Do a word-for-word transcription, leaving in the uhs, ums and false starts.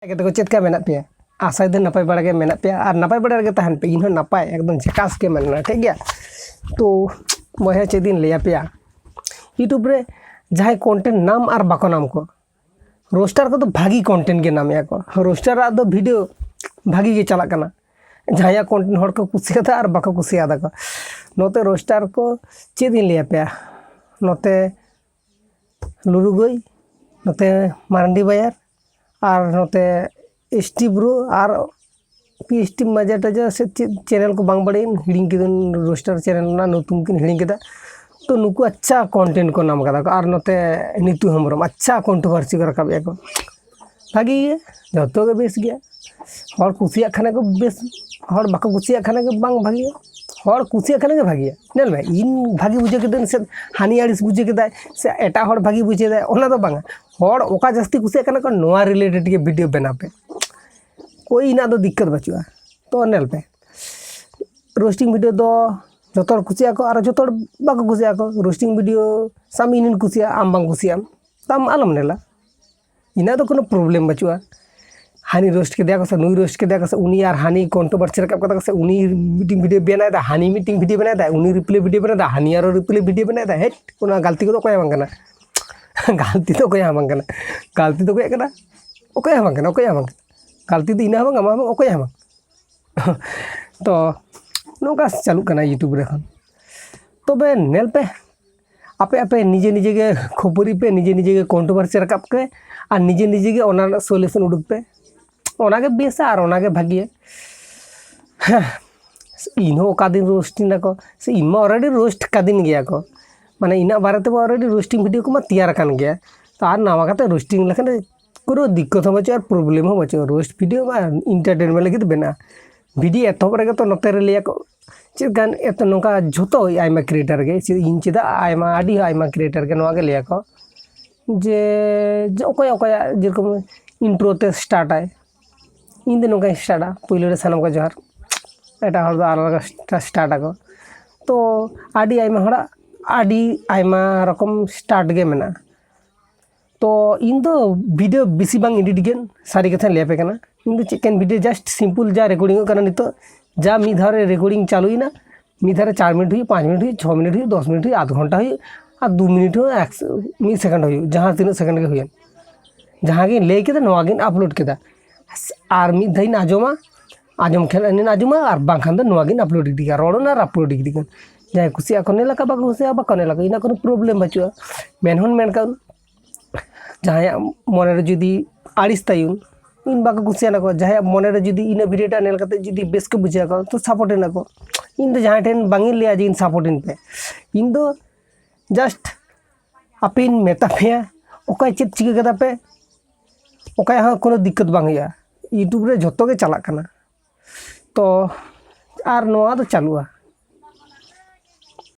ᱜᱟᱛᱮ ᱠᱚ, ᱪᱮᱫ ᱞᱮᱠᱟ ᱢᱮᱱᱟᱜ ᱯᱮᱭᱟ? ᱟᱥᱟᱭ ᱫᱟᱹᱧ ᱱᱟᱯᱟᱭ ᱵᱟᱲᱟ ᱜᱮ ᱢᱮᱱᱟᱜ ᱯᱮᱭᱟ ᱟᱨ ᱱᱟᱯᱟᱭ ᱵᱟᱲᱟ ᱨᱮᱜᱮ ᱛᱟᱦᱮᱱ ᱯᱮ᱾ ᱤᱧ ᱦᱚᱸ ᱱᱟᱯᱟᱭ, ᱮᱠᱫᱚᱢ ᱡᱷᱟᱠᱟᱥ ᱜᱮ ᱢᱮᱱᱟᱜᱼᱟ, ᱴᱷᱤᱠ ᱜᱮᱭᱟ? ᱛᱚ ᱵᱚᱭᱦᱟ, ᱪᱮᱫ ᱤᱧ ᱞᱟᱹᱭ ᱟᱯᱮᱭᱟ, YouTube ᱨᱮ ᱡᱟᱦᱟᱸᱭ content ᱱᱟᱢ ᱟᱨ ᱵᱟᱠᱚ ᱱᱟᱢ ᱠᱚ, roaster ᱠᱚᱫᱚ ᱵᱷᱟᱹᱜᱤ content ᱜᱮ ᱱᱟᱢᱮᱜᱼᱟ ᱠᱚ᱾ Roaster ᱟᱜ ᱫᱚ video ᱵᱷᱟᱹᱜᱤ ᱜᱮ ᱪᱟᱞᱟᱜ ᱠᱟᱱᱟ, ᱡᱟᱦᱟᱸᱭᱟᱜ content ᱦᱚᱲ ᱠᱚ ᱠᱩᱥᱤᱭᱟᱫᱟ ᱟᱨ ᱵᱟᱠᱚ ᱠᱩᱥᱤᱭᱟᱫᱟ ᱠᱚ᱾ ᱱᱚᱛᱮ roaster ᱠᱚ ᱪᱮᱫ ᱤᱧ ᱞᱟᱹᱭ ᱟᱯᱮᱭᱟ, ᱱᱚᱛᱮ ᱞᱩᱨᱩᱜᱟᱹᱭ, ᱱᱚᱛᱮ ᱢᱟᱨᱟᱱᱰᱤ ᱵᱟᱭᱟᱨ, ᱟᱨ ᱱᱚᱛᱮ ᱮᱥ ᱴᱤ ᱵᱨᱳ ᱟᱨ ᱯᱤ ᱮᱥ ᱴᱤ ᱢᱟᱡᱟ ᱴᱟᱡᱟ ᱥᱮ ᱪᱮᱫ channel ᱠᱚ ᱵᱟᱝ ᱵᱟᱲᱟᱭᱟᱹᱧ, ᱦᱤᱲᱤᱧ ᱠᱤᱫᱟᱹᱧ, roaster channel ᱨᱮᱱᱟᱜ ᱧᱩᱛᱩᱢ ᱠᱤᱱ ᱦᱤᱲᱤᱧ ᱠᱮᱫᱟ᱾ ᱛᱚ ᱱᱩᱠᱩ ᱟᱪᱪᱷᱟ content ᱠᱚ ᱱᱟᱢ ᱠᱟᱫᱟ ᱠᱚ, ᱟᱨ ᱱᱚᱛᱮ ᱱᱤᱛᱩ ᱦᱮᱢᱵᱨᱚᱢ ᱟᱪᱪᱷᱟ controversy ᱠᱚ ᱨᱟᱠᱟᱵᱮᱜᱼᱟ ᱠᱚ᱾ ᱵᱷᱟᱜᱮ ᱜᱮ, ᱡᱚᱛᱚ ᱜᱮ ᱵᱮᱥ ᱜᱮᱭᱟ᱾ ᱦᱚᱲ ᱠᱩᱥᱤᱭᱟᱜ ᱠᱷᱟᱱ ᱠᱚ ᱵᱮᱥ, ᱦᱚᱲ ᱵᱟᱠᱚ ᱠᱩᱥᱤᱭᱟᱜ ᱠᱷᱟᱱ ᱜᱮ ᱵᱟᱝ ᱵᱷᱟᱜᱮᱭᱟ, ᱦᱚᱲ ᱠᱩᱥᱤᱭᱟᱜ ᱠᱷᱟᱱ ᱜᱮ ᱵᱷᱟᱜᱮᱭᱟ᱾ ᱧᱮᱞ ᱢᱮ, ᱤᱧ ᱵᱷᱟᱜᱮ ᱵᱩᱡᱷᱟᱹᱣ ᱠᱮᱫᱟᱹᱧ ᱥᱮ ᱦᱟᱹᱱᱤ ᱟᱹᱲᱤᱥ ᱵᱩᱡᱷᱟᱹᱣ ᱠᱮᱫᱟᱭ ᱥᱮ ᱮᱴᱟᱜ ᱦᱚᱲ ᱵᱷᱟᱜᱮ ᱵᱩᱡᱷᱟᱹᱣ ᱫᱟᱭ, ᱚᱱᱟ ᱫᱚ ᱵᱟᱝᱟ᱾ ᱦᱚᱲ ᱚᱠᱟ ᱡᱟᱹᱥᱛᱤ ᱠᱩᱥᱤᱭᱟᱜ ᱠᱟᱱᱟ ᱠᱚ, ᱱᱚᱣᱟ related ᱜᱮ video ᱵᱮᱱᱟᱣ ᱯᱮ, ᱠᱳᱭ ᱤᱱᱟᱹᱜ ᱫᱚ ᱫᱤᱠᱠᱟᱛ ᱵᱟᱹᱪᱩᱜᱼᱟ᱾ ᱛᱚ ᱧᱮᱞ ᱯᱮ, roasting video ᱫᱚ ᱡᱚᱛᱚ ᱦᱚᱲ ᱠᱩᱥᱤᱭᱟᱜᱼᱟ ᱠᱚ ᱟᱨ ᱡᱚᱛᱚ ᱦᱚᱲ ᱵᱟᱠᱚ ᱠᱩᱥᱤᱭᱟᱜᱼᱟ ᱠᱚ᱾ Roasting video ᱥᱟᱵ ᱢᱮ ᱤᱧᱤᱧ ᱠᱩᱥᱤᱭᱟᱜᱼᱟ, ᱟᱢ ᱵᱟᱢ ᱠᱩᱥᱤᱭᱟᱜᱼᱟᱢ, ᱛᱟᱢ ᱟᱞᱚᱢ ᱧᱮᱞᱟ, ᱤᱱᱟᱹ ᱫᱚ ᱠᱳᱱᱳ problem ᱵᱟᱹᱪᱩᱜᱼᱟ᱾ ᱦᱟᱹᱱᱤ roast ᱠᱮᱫᱮᱭᱟ ᱠᱚ ᱥᱮ ᱱᱩᱭ roast ᱠᱮᱫᱮᱭᱟ ᱠᱚ ᱥᱮ ᱩᱱᱤ ᱟᱨ ᱦᱟᱹᱱᱤ controversy ᱨᱟᱠᱟᱵ ᱠᱟᱫᱟ ᱠᱚ ᱥᱮ ᱩᱱᱤ ᱢᱤᱫᱴᱤᱝ video ᱵᱮᱱᱟᱣ ᱮᱫᱟ, ᱦᱟᱹᱱᱤ ᱢᱤᱫᱴᱤᱝ video ᱵᱮᱱᱟᱣ ᱮᱫᱟ, ᱩᱱᱤ replay video ᱵᱮᱱᱟᱣ ᱮᱫᱟ, ᱦᱟᱹᱱᱤ ᱟᱨᱚ replay video ᱵᱮᱱᱟᱣ ᱮᱫᱟ᱾ ᱦᱮᱴ, ᱚᱱᱟ ᱜᱟᱞᱛᱤ ᱠᱚᱫᱚ ᱚᱠᱚᱭᱟᱜ ᱦᱚᱸ ᱵᱟᱝ ᱠᱟᱱᱟ᱾ ᱜᱟᱞᱛᱤ ᱫᱚ ᱚᱠᱚᱭᱟᱜ ᱦᱚᱸ ᱵᱟᱝ ᱠᱟᱱᱟ᱾ ᱜᱟᱞᱛᱤ ᱫᱚ ᱚᱠᱚᱭᱟᱜ ᱠᱟᱱᱟ? ᱚᱠᱚᱭᱟᱜ ᱦᱚᱸ ᱵᱟᱝ ᱠᱟᱱᱟ, ᱚᱠᱚᱭᱟᱜ ᱦᱚᱸ ᱵᱟᱝ ᱠᱟᱱᱟ᱾ ᱜᱟᱞᱛᱤ ᱫᱚ ᱤᱧᱟᱹᱜ ᱦᱚᱸ ᱵᱟᱝ, ᱟᱢᱟᱜ ᱦᱚᱸ ᱵᱟᱝ, ᱚᱠᱚᱭᱟᱜ ᱦᱚᱸ ᱵᱟᱝ᱾ ᱛᱚ ᱱᱚᱝᱠᱟ ᱪᱟᱹᱞᱩᱜ ᱠᱟᱱᱟ YouTube ᱨᱮ ᱮᱠᱷᱚᱱ᱾ ᱛᱚᱵᱮ ᱧᱮᱞ ᱯᱮ, ᱟᱯᱮ ᱟᱯᱮ ᱱᱤᱡᱮ ᱱᱤᱡᱮ ᱜᱮ ᱠᱷᱟᱹᱯᱟᱹᱨᱤ ᱯᱮ, ᱱᱤᱡᱮ ᱱᱤᱡᱮ ᱜᱮ controversy ᱨᱟᱠᱟᱵ ᱯᱮ, ᱟᱨ ᱱᱤᱡᱮ ᱱᱤᱡᱮ ᱜᱮ ᱚᱱᱟ ᱨᱮᱱᱟᱜ solution ᱩᱰᱩᱠ ᱯᱮ᱾ ᱚᱱᱟᱜᱮ ᱵᱮᱥᱟ ᱟᱨ ᱚᱱᱟᱜᱮ ᱵᱷᱟᱹᱜᱤᱭᱟ᱾ ᱦᱮᱸ, ᱤᱧ ᱦᱚᱸ ᱚᱠᱟ ᱫᱤᱱ roasting ᱫᱟᱠᱚ, ᱥᱮ ᱤᱧ ᱢᱟ already roast ᱠᱟᱫᱤᱧ ᱜᱮᱭᱟ ᱠᱚ, ᱢᱟᱱᱮ ᱤᱧᱟᱹᱜ ᱵᱟᱨᱮ ᱛᱮᱢᱟ already roasting video ᱠᱚᱢᱟ ᱛᱮᱭᱟᱨ ᱟᱠᱟᱱ ᱜᱮᱭᱟ᱾ ᱛᱚ ᱟᱨ ᱱᱟᱣᱟ ᱠᱟᱛᱮ roasting ᱞᱮᱠᱷᱟᱱ ᱠᱳᱱᱳ ᱫᱤᱠᱠᱚᱛ ᱦᱚᱸ ᱵᱟᱹᱪᱩᱜᱼᱟ ᱟᱨ problem ᱦᱚᱸ ᱵᱟᱹᱪᱩᱜᱼᱟ᱾ Roast video ᱢᱟ entertainment ᱞᱟᱹᱜᱤᱫ ᱵᱮᱱᱟᱜᱼᱟ᱾ Video ᱮᱛᱚᱦᱚᱵ ᱨᱮᱜᱮ ᱛᱚ ᱱᱚᱛᱮ ᱨᱮ ᱞᱟᱹᱭᱟᱠᱚ ᱪᱮᱫ ᱜᱟᱱ ᱮᱛᱚ ᱱᱚᱝᱠᱟ ᱡᱷᱚᱛᱚ ᱟᱭᱢᱟ creator ᱜᱮ, ᱪᱮᱫ ᱤᱧ ᱪᱮᱫᱟᱜ, ᱟᱭᱢᱟ, ᱟᱹᱰᱤ ᱟᱭᱢᱟ creator ᱜᱮ ᱱᱚᱣᱟ ᱜᱮ ᱞᱟᱹᱭᱟᱠᱚ ᱡᱮ, ᱡᱮ ᱚᱠᱚᱭ ᱚᱠᱚᱭᱟᱜ ᱡᱮᱨᱚᱠᱚᱢ intro ᱛᱮ start ᱟᱭ, ᱤᱧ ᱫᱚ ᱱᱚᱝᱠᱟᱧ startᱟ᱾ ᱯᱳᱭᱞᱳ ᱨᱮ ᱥᱟᱱᱟᱢ ᱠᱚ ᱡᱚᱦᱟᱨ, ᱮᱴᱟᱜ ᱦᱚᱲ ᱫᱚ ᱟᱞᱟᱫᱟ start ᱟᱠᱚ᱾ ᱛᱚ ᱟᱹᱰᱤ ᱟᱭᱢᱟ ᱦᱚᱲᱟᱜ ᱟᱹᱰᱤ ᱟᱭᱢᱟ ᱨᱚᱠᱚᱢ start ᱜᱮ ᱢᱮᱱᱟᱜᱼᱟ᱾ ᱛᱚ ᱤᱧ ᱫᱚ ᱵᱷᱤᱰᱤᱭᱳ ᱵᱮᱥᱤ ᱵᱟᱝ ᱮᱰᱤᱴ ᱜᱮᱭᱟᱹᱧ, ᱥᱟᱹᱨᱤ ᱠᱟᱛᱷᱟᱧ ᱞᱟᱹᱭ ᱟᱯᱮ ᱠᱟᱱᱟ᱾ ᱤᱧ ᱫᱚ ᱪᱮᱫ ᱠᱟᱱ ᱵᱷᱤᱰᱤᱭᱳ, ᱡᱟᱥᱴ ᱥᱤᱢᱯᱩᱞ ᱡᱟ ᱨᱮᱠᱚᱨᱰᱤᱝᱚᱜ ᱠᱟᱱᱟ ᱱᱤᱛᱚᱜ, ᱡᱟ ᱢᱤᱫ ᱫᱷᱟᱣ ᱨᱮ ᱨᱮᱠᱚᱨᱰᱤᱝ ᱪᱟᱹᱞᱩᱭᱮᱱᱟ, ᱢᱤᱫ ᱫᱷᱟᱣ ᱨᱮ ᱪᱟᱨ ᱢᱤᱱᱤᱴ ᱦᱩᱭᱩᱜ, ᱯᱟᱸᱪ ᱢᱤᱱᱤᱴ ᱦᱩᱭᱩᱜ, ᱪᱷᱚ ᱢᱤᱱᱤᱴ ᱦᱩᱭᱩᱜ, ᱫᱚᱥ ᱢᱤᱱᱤᱴ ᱦᱩᱭᱩᱜ, ᱟᱫᱷ ᱜᱷᱚᱱᱴᱟ ᱦᱩᱭᱩᱜ, ᱟᱨ ᱫᱩ ᱢᱤᱱᱤᱴ ᱦᱚᱸ ᱮᱠ ᱢᱤᱫ ᱥᱮᱠᱮᱱᱰ ᱦᱩᱭᱩᱜ, ᱡᱟᱦᱟᱸ ᱛᱤᱱᱟᱹᱜ ᱥᱮᱠᱮᱱᱰ ᱜᱮ ᱦᱩᱭᱮᱱ, ᱡᱟᱦᱟᱸ ᱜᱤᱧ ᱞᱟᱹᱭ ᱠᱮᱫᱟ ᱱᱚᱣᱟ ᱜᱤᱧ ᱟᱯᱞᱳᱰ ᱠᱮᱫᱟ᱾ ᱟᱨ ᱢᱤᱫ ᱫᱷᱟᱣ ᱤᱧ ᱟᱸᱡᱚᱢᱟ, ᱟᱸᱡᱚᱢ ᱠᱷᱟᱱ ᱤᱧ ᱟᱸᱡᱚᱢᱟ, ᱟᱨ ᱵᱟᱝᱠᱷᱟᱱ ᱫᱚ ᱱᱚᱣᱟ ᱜᱤᱧ ᱟᱯᱞᱳᱰ ᱜᱤᱰᱤ ᱠᱟᱜᱼᱟ, ᱨᱚᱲ ᱚᱱᱟ ᱟᱨ ᱟᱯᱞᱳᱰ ᱜᱤᱰᱤ ᱠᱟᱜᱼᱟ᱾ ᱡᱟᱦᱟᱸᱭ ᱠᱩᱥᱤᱭᱟᱜ ᱠᱚ ᱧᱮᱞ ᱟᱠᱚ, ᱵᱟᱠᱚ ᱠᱩᱥᱤᱭᱟᱜᱼᱟ ᱵᱟᱠᱚ ᱧᱮᱞ ᱟᱠᱚ, ᱤᱱᱟᱹ ᱠᱳᱱᱳ ᱯᱨᱚᱵᱞᱮᱢ ᱵᱟᱹᱪᱩᱜᱼᱟ᱾ ᱢᱮᱱ ᱦᱚᱸ ᱢᱮᱱ ᱠᱟᱜ ᱡᱟᱦᱟᱸᱭᱟᱜ ᱢᱚᱱᱮᱨᱮ ᱡᱩᱫᱤ ᱟᱹᱲᱤᱥ ᱛᱟᱭᱚᱱ, ᱤᱧ ᱵᱟᱠᱚ ᱠᱩᱥᱤᱭᱟᱱᱟ ᱠᱚ, ᱡᱟᱦᱟᱸᱭᱟᱜ ᱢᱚᱱᱮᱨᱮ ᱡᱩᱫᱤ ᱤᱱᱟᱹ ᱵᱷᱤᱰᱤᱭᱳ ᱴᱟᱜ ᱧᱮᱞ ᱠᱟᱛᱮ ᱡᱩᱫᱤ ᱵᱮᱥ ᱠᱚ ᱵᱩᱡᱷᱟᱹᱣ ᱟᱠᱚ, ᱛᱚ ᱥᱟᱯᱳᱨᱴ ᱮᱱᱟ ᱠᱚ᱾ ᱤᱧ ᱫᱚ ᱡᱟᱦᱟᱸᱭ ᱴᱷᱮᱱ ᱵᱟᱝ ᱤᱧ ᱞᱟᱹᱭᱟ ᱡᱮ ᱤᱧ ᱥᱟᱯᱳᱨᱴ ᱤᱧ ᱯᱮ, ᱤᱧ ᱫᱚ ᱡᱟᱥᱴ ᱟᱯᱮᱧ ᱢᱮᱛᱟ ᱯᱮᱭᱟ ᱚᱠᱚᱭ ᱪᱮᱫ ᱪᱤᱠᱟᱹ ᱠᱮᱫᱟ ᱯᱮ, ᱚᱠᱚᱭᱟᱜ ᱦᱚᱸ ᱠᱳᱱᱳ ᱫᱤᱠᱠᱟᱹᱛ ᱵᱟᱝ ᱦᱩᱭᱩᱜᱼᱟ᱾ ᱤᱭᱩᱴᱩᱵᱽ ᱨᱮ ᱡᱷᱚᱛᱚ ᱜᱮ ᱪᱟᱞᱟᱜ ᱠᱟᱱᱟ, ᱛᱚ ᱟᱨ ᱱᱚᱣᱟ ᱫᱚ ᱪᱟᱹᱞᱩᱜᱼᱟ᱾